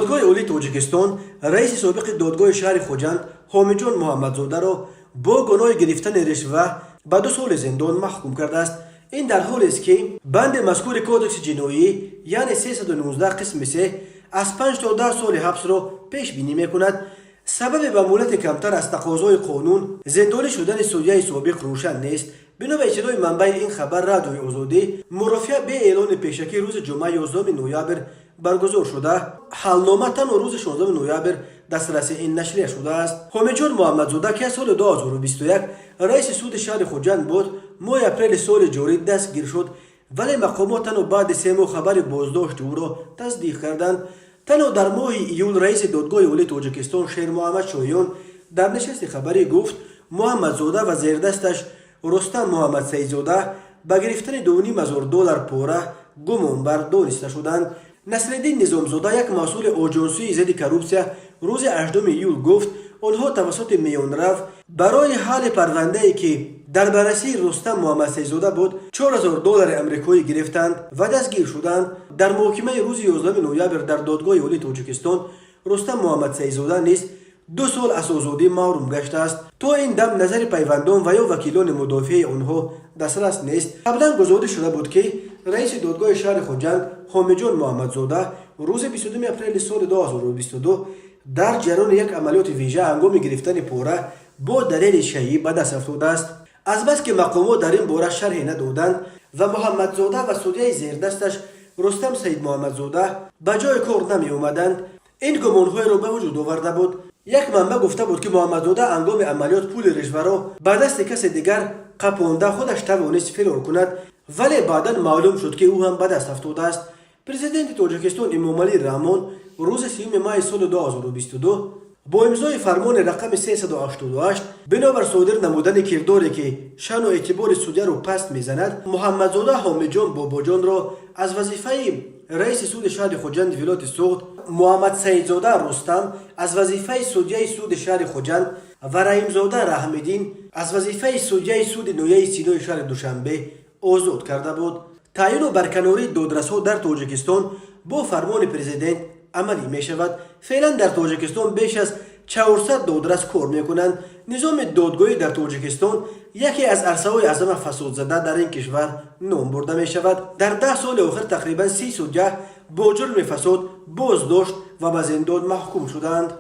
Додгоҳи Олии Тоҷикистон раиси собиқи додгоҳи шаҳри Хуҷанд Ҳомиҷон Муҳаммадзодаро бо гуноҳи гирифтани ришва ба 2 соли зиндон маҳкум кардааст. Ин дар ҳолест, ки банди мазкури Кодекси ҷиноӣ, яъне 319 қисми 3, аз 5 то 10 соли ҳабсро пешбинӣ мекунад. Сабаби ба муҳлати камтар аз тақозои қонун зиндонӣ шудани судяи собиқ рӯшан нест. Бино ба иттилои манбаи ин хабар, Радиои Озодӣ, мурофиа бе эълони пешакӣ рӯзи ҷумъа, 11 ноябр баргузор шуда, ҳалнома танҳо рӯзи 16 ноябр дастраси ин нашрия шудааст. Ҳомиҷон Муҳаммадзода, ки аз соли 2021 раиси суди шаҳри Хуҷанд буд, моҳи апрели соли ҷорӣ дастгир шуд, вале мақомот танҳо баъди 3 моҳ хабари боздошти ӯро тасдиқ карданд. Танҳо дар моҳи июл раиси Додгоҳи Олии Тоҷикистон Шермуҳаммад Шоҳиён дар нишасти хабарӣ гуфт, Муҳаммадзода ва зердасташ Рустам Муҳаммадсаидзода ба гирифтани 2,5 ҳазор доллар пора гумонбар дониста шуданд. Насриддин Низомзода, як масъули Оҷонсии зидди коррупсия, рӯзи 8 июл гуфт, онҳо тавассути миёнрав барои ҳалли парвандае, ки дар баррасии Рустам Муҳаммадсаидзода буд, 4000 доллари амрикоӣ гирифтанд ва дастгир шуданд. Дар муҳокимаи рӯзи 11 ноябр дар Додгоҳи Олии Тоҷикистон Рустам Муҳаммадсаидзода низ 2 сол аз озодӣ маҳрум гаштааст. То ин дам назари пайвандон ва ё вакилони мудофиаи онҳо дастрас нест. Қаблан гузориш шуда буд, ки раиси додгоҳи шаҳри Хуҷанд Ҳомиҷон Муҳаммадзода рӯзи 22 апрели соли 2022 дар ҷараёни як амалиёти вижа ҳангоми гирифтани пора бо далели шайӣ ба даст афтодааст. Азбаски мақомот дар ин бора шарҳе надоданд ва Муҳаммадзода ва судяи зердасташ Рустам Саидмуҳаммадзода ба ҷои кор намеомаданд, ин гумонҳоеро ба вуҷуд оварда буд. Як манбаъ гуфта буд, ки Муҳаммадзода ҳангоми амалиёт пули ришваро ба дасти касе дигар қапонда, худаш тавонист фирор кунад, вале баъдан маълум шуд, ки ӯ ҳам ба даст афтодааст. Президенти Тоҷикистон Эмомалӣ Раҳмон рӯзи 30 майи соли 2022 бо имзои фармони рақами 388 бинобар содир намудани кирдоре, ки шаъну эътибори судяро паст мезанад, Муҳаммадзода Ҳомиҷон Бобоҷонро аз вазифаи раиси суди шаҳри Хуҷанди вилояти Суғд, Муҳаммадсаидзода Рустам аз вазифаи судяи суди шаҳри Хуҷанд ва Раҳимзода Раҳмиддин аз вазифаи судяи суди ноҳияи Синои шаҳри Душанбе озод карда буд. Таъйину барканории додрасҳо дар Тоҷикистон бо фармони президент амалӣ мешавад. Феълан дар Тоҷикистон беш аз 400 додрас кор мекунанд. Низоми додгоҳӣ дар Тоҷикистон яке аз арсаҳои аз ҳама фасодзада дар ин кишвар ном бурда мешавад. Дар 10 соли охир тақрибан 30 судя бо ҷурми фасод боздошт ва ба зиндон маҳкум шуданд.